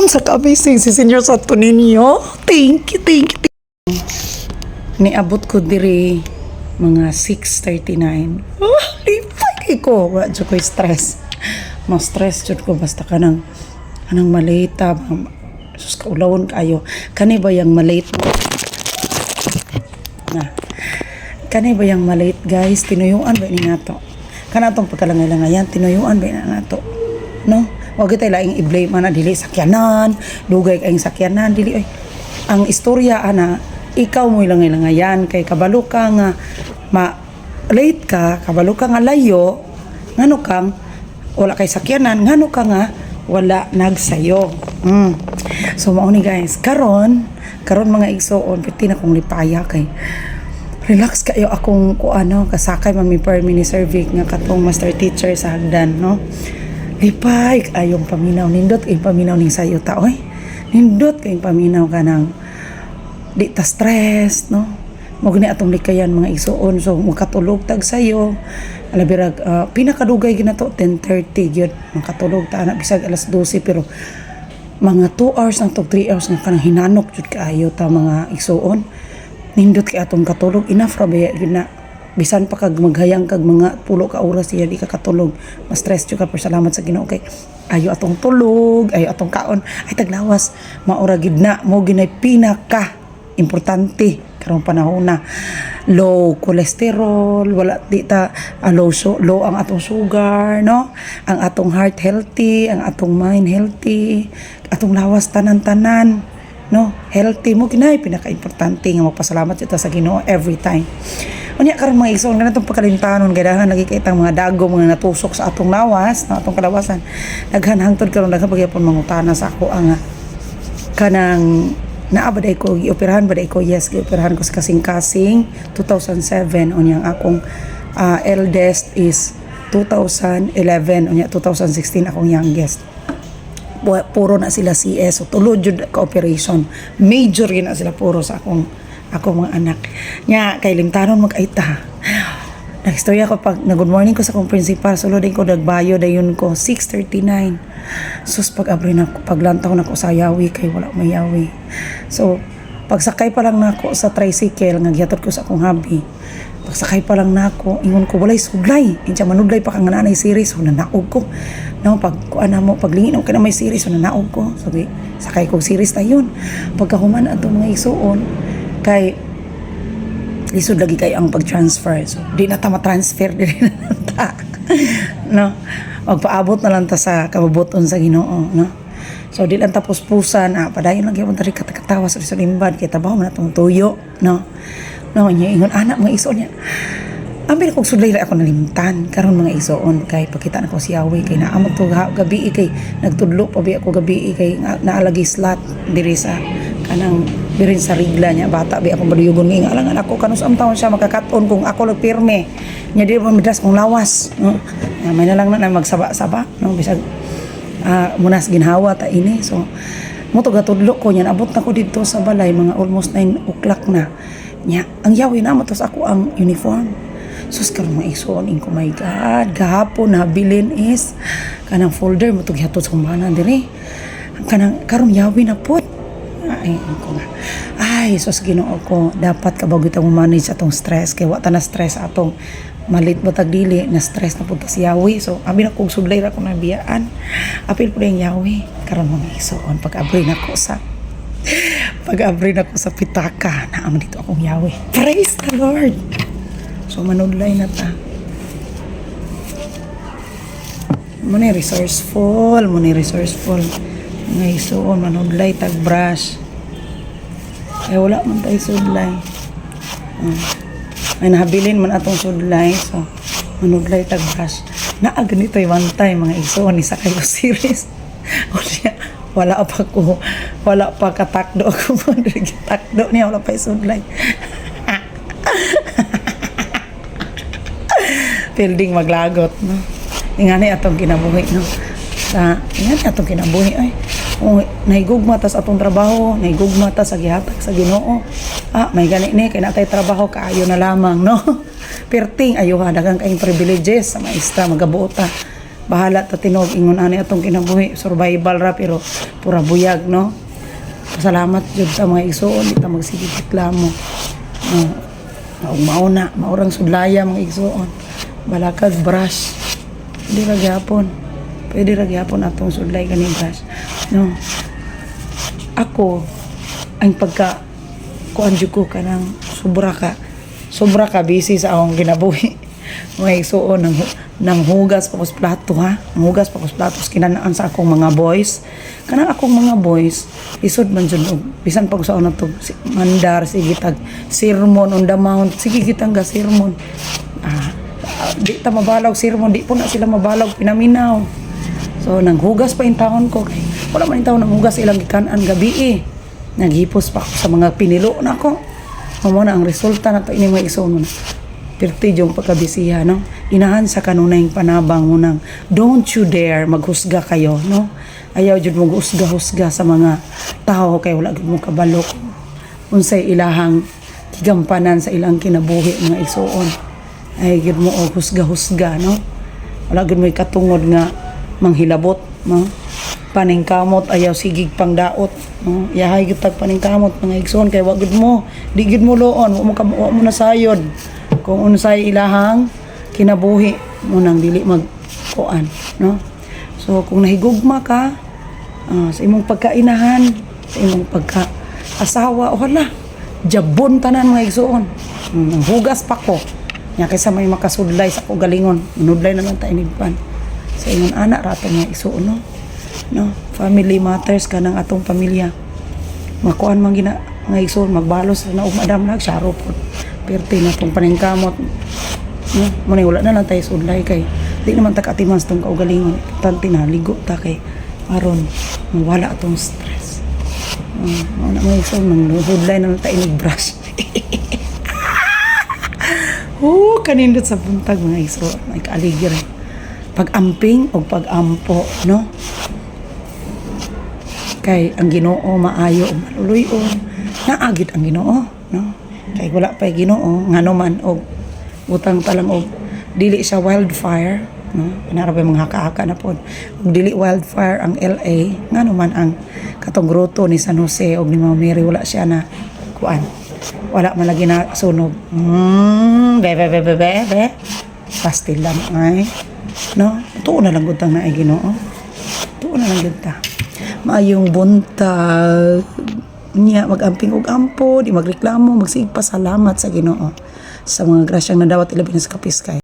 Unsa ka amazing si Senior Santo Niño. Thank you, thank you, thank you. Niabot ko diri mga 6:39. Oh, lipay ko. Wala jud ko stress. Ma-stress jud ko basta kanang kanang malate. Sus, kaulawon kayo. Kani ba yung malate mo? Na. Kani ba yung malate, guys? Tinuyuan ba ni nato? Kana atong pagkalangay-langayan, tinuyuan ba na nato? No? Wag tayo laing i-blame ana, dili sakyanan, dugay kayong sakyanan, dili oy. Ang istorya ana, ikaw mo langay-langayan kay kabalo ka nga ma late ka, kabalo ka nga layo, ngano kang wala kay sakyanan, ngano ka nga wala nagsayo. So mao ni, guys, karon karon, mga igsoon, piti na kong lipaya kay relax kayo akong kuano, kasakay man mi per ni Sir Vic nga katong master teacher sa hagdan, no. Lipay ayong paminaw, nindot kayong paminaw ning sayo ta oy. Nindot kayong paminaw, kanang di ta stress, no. Mo gani atong likayan, mga igsuon. So makatulog tag sayo, alabirag pinakadugay ginato 10:30 gyud makatulog ta ana, bisag alas 12, pero mga 2 hours nang to, 3 hours nga kanang hinanok jud kaayo ta, mga igsuon. Nindot kay atong katulog, enough ra ba gyud na. Bisan pa kag maghayang kag mga 10 ka oras siya, di ka katulog, ma-stress jud ka, pero salamat sa Ginoo kay ayo atong tulog, ayo atong kaon, ay taglawas. Maura gid na mo ginay pinaka importante karong panahon na low cholesterol, wala di ta low, so, low ang atong sugar, no, ang atong heart healthy, ang atong mind healthy, atong lawas tanan-tanan, no, healthy. Mo kinay pinaka-importante nga magpasalamat kita sa Ginoo every time. Unya karon, mga igsoon, ganitong pagkalimtanon kay daghan lagi kay itang mga dago, mga natusok sa atong lawas, na atong kalawasan. Daghan hangtod karon, daghan pagyapon mangutana sa ako ang kanang naa ba day ko, gioperahan ba day ko. Yes, gioperahan ko sa kasing-kasing 2007. Unya ang akong eldest is 2011, unya 2016 akong youngest. Puro na sila CS, so tulo jud ka operation, major yun na sila puro sa akong akong mga anak. Nya kay limtanon mag-aita. Nagstorya ko pag na good morning ko sa akong principal, sulod din ko, nagbayo dayon ko 6:39. Sus, pag abri na ko, paglantaw na ko sa yawi kay wala may yawi. So pagsakay pa lang nako sa tricycle nga gihatod ko sa akong hubby, pagsakay pa lang nako, ingon ko, "Walay sudlay." Insa manudlay pa ka nga naanay series. So nanaog ko, no. Pag kuan na mo, paglingin ko na may series, so nanaog ko. So di, sakay kog series na yun. Pagkahuman ato, mga igsuon, kay lisod lagi kay ang pag-transfer, so di na ta ma-transfer, di na ta, no. Magpaabot na lang ta sa kabubuton sa Ginoo, no. So di lang tapos pusan, ah, padayon lang gyud ta katakatawa sa limbad kay trabaho man atong tuyo, no, no. Nya ingon anak, mga igsoon niya. Ambil kog sudlay ra ako nalimtan karon, mga igsoon, kay pakita na ko si Yawi kay naa man to gabi kay nagtudlo pa bi ako gabi kay naalagi slot diri sa kanang diri sa rigla. Niya bata bi akong baduyugon nga alangan ako kanus am taon siya makakaton kung ako lang pirme nya di pa madas kong lawas, no. Nya, may na lang na, na magsaba-saba, no, bisag munas ginhawa ta ini. So mo to gatudlo ko niyan, abot na ko didto sa balay mga almost 9 o'clock na. Nya ang yawi na mo to sa ako ang uniform. Sus, karon, mga igsoon, ko, my God, gahapon nabilin is kanang folder mo to gihatod sa kumana diri. Kanang karon yawi na pud. Ay, ko nga. Ay, sus, Ginoo ko, dapat kabaw kita mo manage atong stress kay wa ta na stress atong malit ba tag dili na stress na punta si Yawi. So, abi na kog sudlay ra ko na biyaan. Apil po yung Yawi. Karon, mga igsoon, pag abri na ko sa pitaka, naa man dito akong yawi. Praise the Lord. So manudlay na ta. Mo ni resourceful, mo ni resourceful. Mga igsoon, manudlay tag brush. Ay wala man tayo sudlay. May nahabilin man atong sudlay. So manudlay tag brush. Naa ganito one time, mga igsoon, ni sakay ko series. O siya, wala pa ko, wala pa katakdo ako mo takdo niya, wala pa sudlay. Building maglagot, no. Ingani atong kinabuhi, no. Sa ingani atong kinabuhi ay kung nahigugma ta sa atong trabaho, nahigugma ta sa gihatag sa Ginoo. Ah, may gani ni kay natay trabaho kaayo na lamang, no. Perting ayuha, daghang kayong privileges sa maestra, magabuot ta. Bahala ta tinuod ingon ani atong kinabuhi, survival ra pero pura buyag, no? Pasalamat jud sa mga igsuon, di ta magsige reklamo, no? Maong mauna, maurang sudlaya, mga igsuon. Balakag brush. Pwede ra gyapon. Pwede ra gyapon atong sudlay kani brush. No. Ako ang pagka kuan jud ko kanang sobra ka busy sa akong kinabuhi. Mga igsuon, nang hugas pa ko sa plato, ha. Nang hugas pa ko sa plato kinanaan sa akong mga boys. Kanang akong mga boys isod man jud og bisan pag sa na to si, mandar sige tag Sermon on the Mount, sige kitang ga sermon. Ah, ah, di ta mabalog sermon, di po na sila mabalog pinaminaw. So nanghugas pa intawon ko kay wala man intawon nang hugas ilang gikanan gabi eh. Naghipos pa ako sa mga pinilo nako. Mao na ang resulta na to ini, mga igsoon mo na. Pirti yung pagkabisiha, no? Inahan sa kanunay panabang mo nang don't you dare maghusga kayo, no? Ayaw jud mo husga-husga sa mga tao kay wala gud mo kabalo unsay ilahang gigampanan sa ilang kinabuhi, mga igsuon. Ay gud mo og husga-husga, no? Wala gud mo katungod nga manghilabot, no? Paningkamot, ayaw sigig pangdaot, no? Yahay gyud tag paningkamot, mga igsoon, kay wa gud mo, di gud mo loon, wa mo nasayod kung unsay ilahang kinabuhi mo nang dili mag kuan, no? So kung nahigugma ka sa imong pagkainahan, sa imong pagka asawa, wala jabon tanan, mga igsoon. Hugas pa ko nya kaysa may makasudlay sa ako galingon, nudlay na lang ta inigpan sa ingon ana rato, mga igsoon, no? No, family matters, kanang atong pamilya makuan man gina, mga igsoon. Magbalos na og madam lag syaro pod, perti na tong paningkamot, no? Mo wala na lang tayo sudlay kay di naman ta kaatiman sa tong kaugalingon. Importante na ligo ta kay aron mawala atong stress. Mao na, mga igsoon, nang hudlay na lang ta inig brush. Oh, kanindot sa buntag, mga igsoon. May kaaligre. Pag-amping o pag-ampo, no? Kay ang Ginoo maayo ug maluluy-on. Naagid ang Ginoo, no? Kay wala pa'y Ginoo, ngano man og utang pa lang og dili siya wildfire, no? Kanara pa mga haka-haka na pod. Og dili wildfire ang LA, ngano man ang katong grotto ni San Jose og ni Mama Mary wala siya na kuan. Wala man lagi na sunog. Be be be be be be. Pastil lang ay. No? Tuo na lang gud tang naay Ginoo. Tuo na lang gud ta. Maayong buntag. Niya mag-amping og ampo, di magreklamo, magsigpa salamat sa Ginoo sa mga grasyang nadawat ilabi na sa kapiskay.